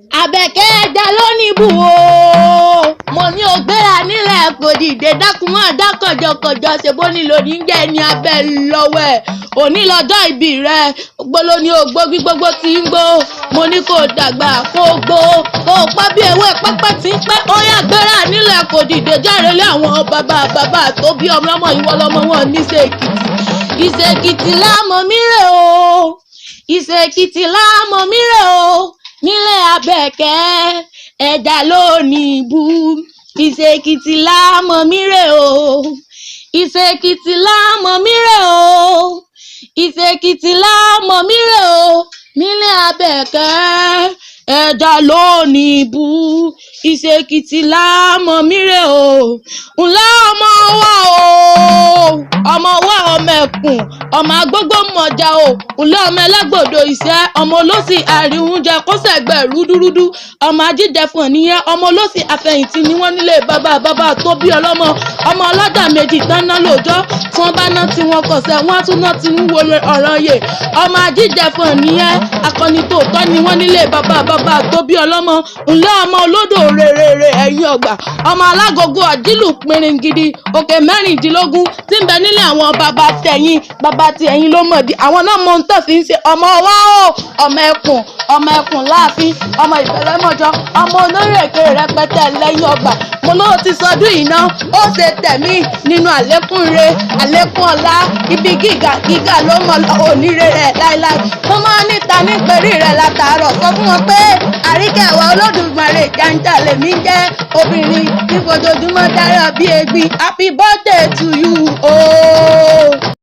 Àbẹ̀kẹ́ ẹja ló ní ibù o. Mo ní o gbéra nílẹ̀ kò dìde, dákun mọ́ dá kọ̀jọ̀kọ̀jọ̀, ṣe bó ní lòdì ń jẹ́ ní abẹ́ lọ́wọ́ ẹ̀. Òní lọ́jọ́ ìbí rẹ, gbolo ni o gbó gbígbógbó tí ń gbó. Mo ní kó dàgbà kó gbó, kó pẹ́ bí ewé pẹ́pẹ́ tí ń pẹ́. Ó yá, gbéra nílẹ̀ kò dìde, járe lé àwọn bàbá bàbá tó bí ọmọ ọmọ. Ìwọ lọmọ wọn ní Ìṣèkìtì. Ìṣèkìtì lámọ̀ mí rè o, Ìṣèkìtì lámọ̀ mí rè o, nílẹ̀ Abẹ́ẹ̀kẹ́ ẹja ló ní ibú. Ìṣèkìtì lámọ̀ mí rè o, Ìṣèkìtì lámọ̀ mí rè o, Ìṣèkìtì lámọ̀ mí rè o, nílẹ̀ Abẹ́ẹ̀kẹ́ ẹja ló ní ibú. Ìṣèkìtì lámọ̀ mí rè o. Ńlẹ́ ọmọ wa o, ọmọ wa, ọmọ ẹkùn, ọmọ agbógbó mọ̀já o. Ńlẹ́ ọmọ ẹlẹ́gbòdo ìṣẹ́, ọmọ olóṣì àríhúnjẹ kó sẹ̀gbẹ́ rúdúrúdú, ọmọ ajíjẹfọ̀n nìyẹn, ọmọ olóṣì àfẹ̀yìntì ni wọ́n nílé bàbá bàbá tó bí ọlọ́mọ, ọmọ ọlọ́jà méjì tán ná lóòjọ́. Tí wọ́n bá ná tí wọ́n kọ̀ṣẹ́, wọ́n á tún ná tí ń wo ọ̀ràn yè. Ọmọ ajíjẹfọ̀n nìyẹn, akọni tòótọ́ ni wọ́n nílé bàbá bàbá tó bí ọlọ́mọ. Ńlẹ́ ọmọ olódò rèrèrè ẹ̀yìn ọgbà, ọmọ alágogo àjílù pìrìngidi, òkè 16 tí ń bẹ nílé àwọn bàbá tẹ̀yìn bàbá tí ẹ̀yìn ló mọ̀ di àwọn náà mọ ohun tó fi ń ṣe. Ọmọ wa o, ọmọ ẹkùn, ọmọ ẹkùn láàfin, ọmọ ìbẹ̀rẹ̀mọjọ, ọmọ olórí èké rẹpẹtẹ lẹ́yìn ọgbà. Mo lóò ti sọdún iná, ó ṣe tẹ̀mí nínú àlékún re, àlékún ọlá, ibi gíga gíga ló mọ oníire rẹ̀ láéláé. Mo máa níta nítorí rẹ̀ látàárọ̀, sọ fún wọn pé Àríkẹ́wà Olódùmarè jàǹjà lèmi jẹ́, obìnrin ní fojoojúmọ́ dára bí egbin. Happy birthday to you ooo.